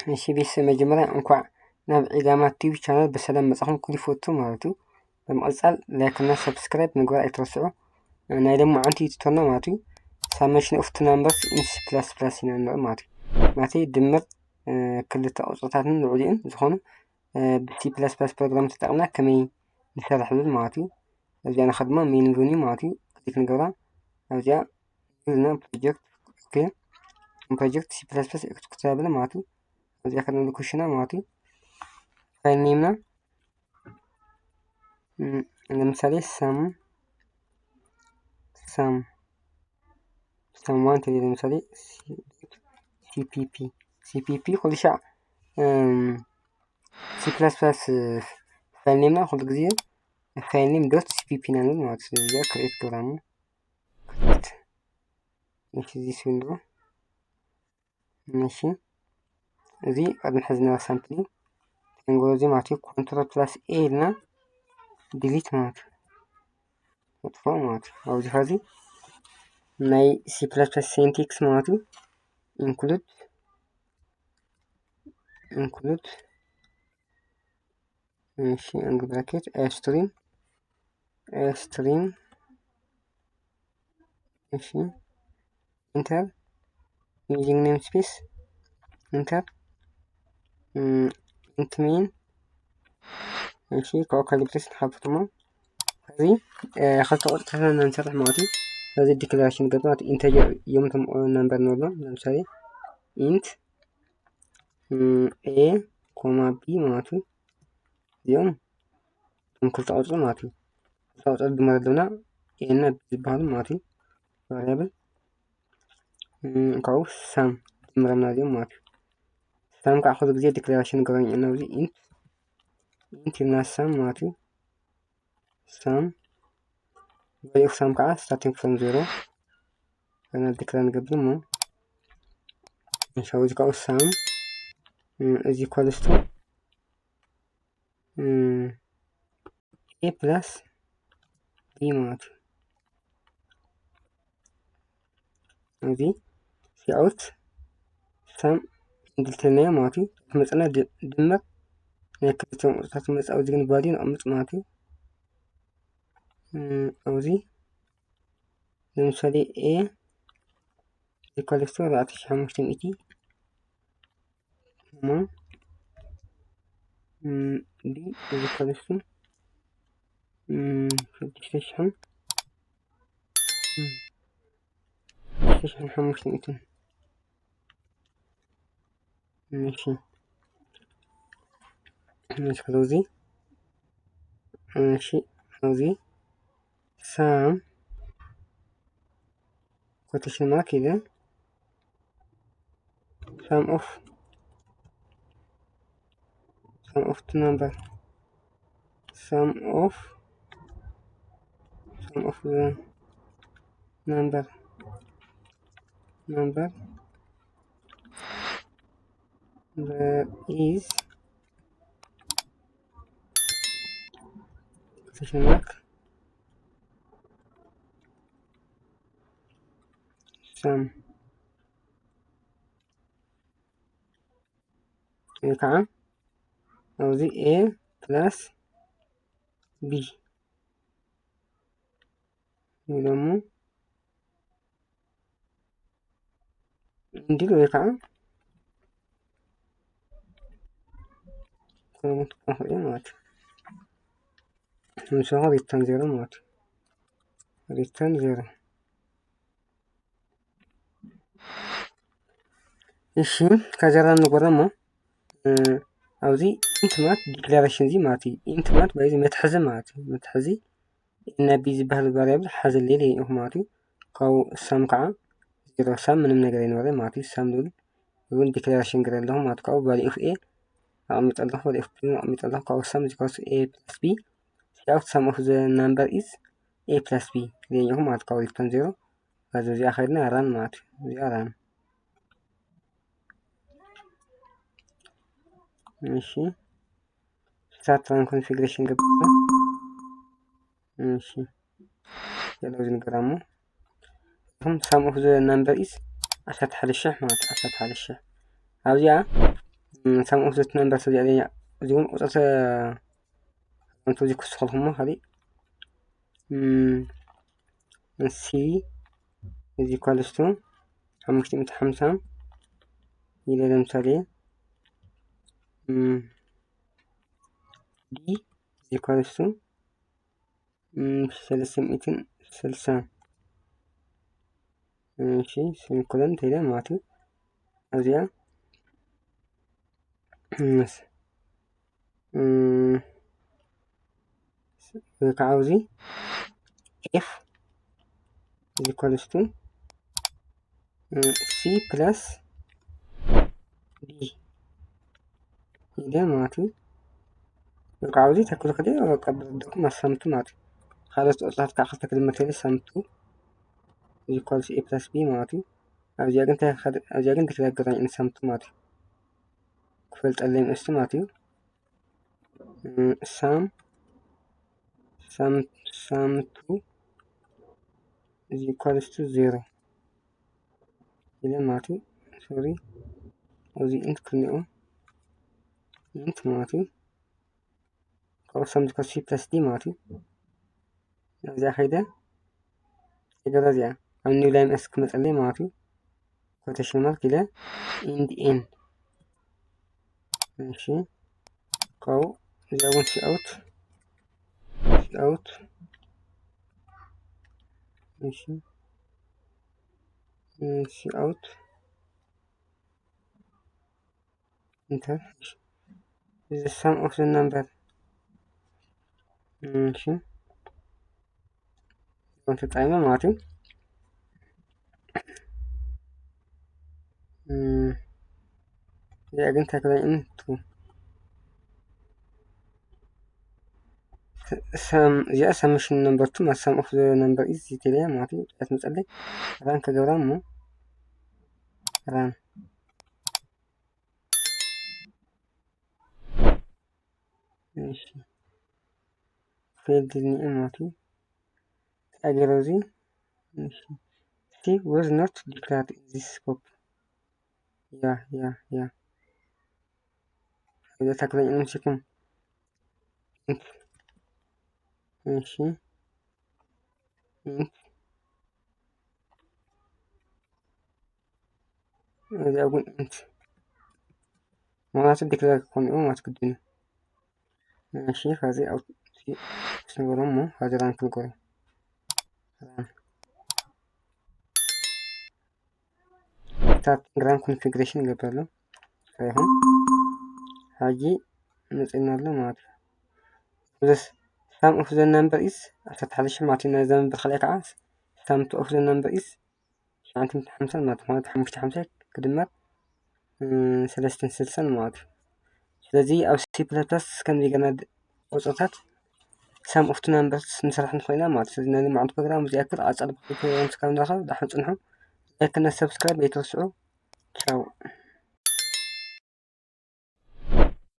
እሺ ቤተሰብ፣ መጀመርያ እንኳዕ ናብ ዒጋማ ቲቪ ቻናል ብሰላም መጻኹም ኩሉ ይፈቱ ማለት እዩ። ብምቕጻል ላይክ እና ሰብስክራይብ ምግባር ኣይትረስዑ። ናይ ሎማዓንቲ ቲቶርና ማለት እዩ፣ ሳሜሽን ኦፍ ቱ ናምበርስ ኢን ሲ ፕላስ ፕላስ ኢና ንርኢ ማለት እዩ። ማለት ድምር ክልተ ቁጽርታትን ልዕሊኡን ዝኾኑ ብ ሲ ፕላስ ፕላስ ፕሮግራም ተጠቕምና ከመይ ንሰርሕ ዝብል ማለት እዩ። እዚኣ ንኸድማ ሜን ቨኒ ማለት እዩ። ክሊክ ንገብራ ኣብዚኣ ኒው ፕሮጀክት። ኦኬ፣ ፕሮጀክት ሲ ፕላስ ፕላስ ኤክስኪዩት ዘብል ማለት እዩ። ኣብዚኣ ከድና ኩሽና ማለት እዩ። ፋይል ኔምና ለምሳሌ ሳም ሳም ሳም ዋን ተለይ ለምሳሌ ሲፒፒ ሲፒፒ ኩሉ ሻዕ ሲ ፕላስ ፕላስ ፋይል ኔምና ኩሉ ግዜ ፋይል ኔም ዶት ሲፒፒ ኢና ንብል ማለት እዩ። ስለዚ ክሬት ገብራሙ ክሬት እሺ፣ ዚስ ዊንዶ እሺ፣ እዚ ቅድሚ ሕዚ ነበረ ሳምፕል እዩ። ተንጎ እዚ ማለት እዩ ኮንትሮል ፕላስ ኤ ኢልና ዲሊት ማለት እዩ፣ መጥፎ ማለት እዩ። ኣብዚ ኸዚ ናይ ሲ ፕላስ ፕላስ ሲንቴክስ ማለት እዩ ኢንክሉድ ኢንክሉድ እሺ፣ አንግል ብራኬት ኤ ስትሪም ኤ ስትሪም እሺ፣ ኢንተር ዩዚንግ ኔም ስፔስ ኢንተር ኢንት ሜን እሺ፣ ኮ ካልኩሌሽን ሓፍትሞ እዚ ክልተ ቁጽርታት ንሰርሕ ማለት እዩ። እዚ ዲክላሬሽን ገጽ ማለት ኢንተጀር እዮም፣ እቶም ነምበር ንብሎም። ለምሳሌ ኢንት ኤ ኮማ ቢ ማለት እዩ። እዚኦም እቶም ክልተ ቁጽሪ ማለት እዩ። ክልተ ቁጽሪ ድመር ኣለና ኤ እና ቢ ዝበሃሉ ማለት እዩ። ቫሪያብል ካብኡ ሳም ድምረና እዚኦም ማለት እዩ። ሳም ከዓ ኩሉ ግዜ ዲክላሬሽን ገረኛ ኢና ኣብዚ ኢንት ኢንት ኢልና ሳም ማለት እዩ። ሳም ቫሊዩ ኦፍ ሳም ከዓ ስታርቲንግ ፍሮም ዜሮ ኮይና ዲክላር ንገብር እሞ ንሻው እዚ ካብኡ ሳም እዚ ኢኳልስ ቱ ኤ ፕላስ ቢ ማለት እዩ። እዚ ሲኣውት ሳም እንድልተናዮ ማለት እዩ። መፅና ድምር ናይ ክልቲኦም ቁፅርታት መፅ ኣብዚ ግን ቫሊዩ ነቕምጥ ማለት እዩ። ኣብዚ ለምሳሌ ኤ ኢኳልስ ቱ ኣርባዕተ ሺሕ ሓሙሽተ ሚእቲ እሞ ቢ ኢኳልስ ቱ ሽዱሽተ ሽሕን ሽዱሽተ ሽሕን ሓሙሽተ ሚእትን እሺ። እሺ፣ እዚ እሺ፣ እዚ ሳም ኮቴሽን ማርክ ኢለ ሳም ኦፍ ሳም ኦፍ ቱ ናምበር ሳም ኦፍ ሳም ኦፍ ናምበር ናምበር ኢዝ ኮቴሽን ማርክ ሳም ወይ ከዓ ኣብዚ ኤ ፕላስ ቢ ወይ ደሞ እንዲል ወይ ከዓ ኮመንት ክኾን ማለት እዩ። ምሳኻ ሪተርን ዜሮ ማለት እዩ። ሪተርን ዜሮ። እሺ፣ ከዘራ ንጎረ እሞ ኣብዚ ኢንት ማለት ዲክላሬሽን እዚ ማለት እዩ። ኢንት ማለት በዚ መትሐዚ ማለት እዩ። መትሐዚ ኤ እና ቢ ዝበሃል ቫሪያብል ሓዘለይ ኢኹ ማለት እዩ። ካብኡ ሳም ከዓ ዜሮ፣ ሳም ምንም ነገር ኣይነበረ ማለት እዩ። ሳም ዝብል እውን ዲክላሬሽን ገረ ኣለኹ ማለት ካብኡ ቫሊ ኦፍ ኤ ኣቕሚጠ ኣለኹ፣ ቫሊ ኦፍ ቢ ኣቕሚጠ ኣለኹ። ካብኡ ሳም ዚኳስ ኤ ፕላስ ቢ ሲኣውት ሳም ኦፍ ዘ ናምበር ኢዝ ኤ ፕላስ ቢ ገኘኹ ማለት ካብኡ ሪተርን ዜሮ። ከዚ እዚኣ ከድና ራን ማለት እዩ። እዚኣ ራን እሺ፣ ስታርት ራን ኮንፊግሬሽን ገብርና እሺ፣ ያለው ዝንገራሙ እቶም ሳም ኦፍ ዘ ናምበር ኢዝ ዓሰርተ ሓደ ሽሕ ማለት ዓሰርተ ሓደ ሽሕ ኣብዚኣ sum of the two numbers እዚኣ እያ። እዚ እውን ቁፅሪ ተ-፣ ከምቲ እዚ ክስኸልኩሞ ካሊእ፣ ም፣ C is equals to ሓሙሽተ ሚእቲ ሓምሳ ኢለ ለምሳሌ፣ ም፣ D is equals to፣ ም፣ ሰለስተ ሚእትን ስልሳን። እሺ፣ semicolon ተይለ ማለት እዩ። እዚኣ፣ ምስ፣ ም፣ ወይ ከዓ ኣብዚ F is equals to፣ ም፣ C plus D ኢለ ማለት እዩ። ወይ ከዓ ኣብዚ ተክሉ ክደ በቃ ብርድኩም ኣሳምቱ ማለት እዩ። ካልኦት ቁፅርታት ከዓ ክልተ ክድምር ተይለ ሳምቱ is equals to A plus B ማለት እዩ። ኣብዚኣ ግን እንታይ ከ-፣ ኣብዚኣ ግን እንታይ ክዳገራኝ እንሰምቱ ማለት እዩ። ክፈልጠለይ ምእስቲ ማለት እዩ። ም፣ ሳም፣ ሳም፣ ሳምቱ is equals to zero ኢለ ማለት እዩ። ሶሪ፣ ኣብዚ int ክንኦ፣ int ማለት እዩ። ካብኡ ሳምቱ C plus D ማለት እዩ። ኣብዚኣ ከይደ፣ ገዛ እዚኣ ኣብ new line ምስ ክመፀለይ ማለት እዩ። Quotation mark ኢለ፣ end N። እሺ፣ ካብኡ እዚኣ እውን cout፣ cout። እሺ፣ እ፣ cout። Enter። እዚ sum of the number። እሺ። እዞም ተጣይመ ማለት እዩ። እም፣ እዚኣ ግን ተክለኝ እንቱ። ሰም-፣ እዚኣ summation number two ማለት sum of the number is እዚኣ ማለት እዩ። እዚኣ ትመፀለይ run ክገብራ እሞ run። እሺ። Failed እኒኦ ማለት እዩ። እንታይ ገይረ እዚ? እሺ። Steve was not declared in this scope። ያ፣ ያ፣ ያ። እዛ ታክለኝ ንምስኩም። Int። እሺ። Int። እዚኣ እውን int። ምክንያቱ ዲክለር ክኾን እዩ ማለት ግድን እዩ። እሺ፣ ከዚ out ስንበሮ እሞ ከዚ run ክንገብሮ። Run። Starting run configuration ይገብረሉ። ይኹን። ሕጂ መፂእና ኣሎ ማለት እዩ። This sum of the number is ዓሰርተ ሓደ ሺሕ ማለት እዩ። ናይዛ number ካልኣይ ከዓ sum two of the number is ትሽዓተ ሚእቲ ሓምሳ ማለት፣ ማለት ሓሙሽተ ሓምሳ ክድመር፣ እ፣ ሰለስተ ስልሳን ማለት እዩ። ስለዚ ኣብ C plus plus ከምዚ ገና ድ-፣ ቁፅርታት sum of two numbers ንስራሕ ንኽእል ኢና ማለት እዩ። ስለዚ ናይ ሎማዓንቲ ፕሮግራም እዚ ያክል፣ ኣብ ቀፃሊ ፕሮግራም እስካብ ንራኸብ ደሓን ፅንሑ። ላይክ እና ሰብስክራይብ ኣይትረስዑ። ቻው።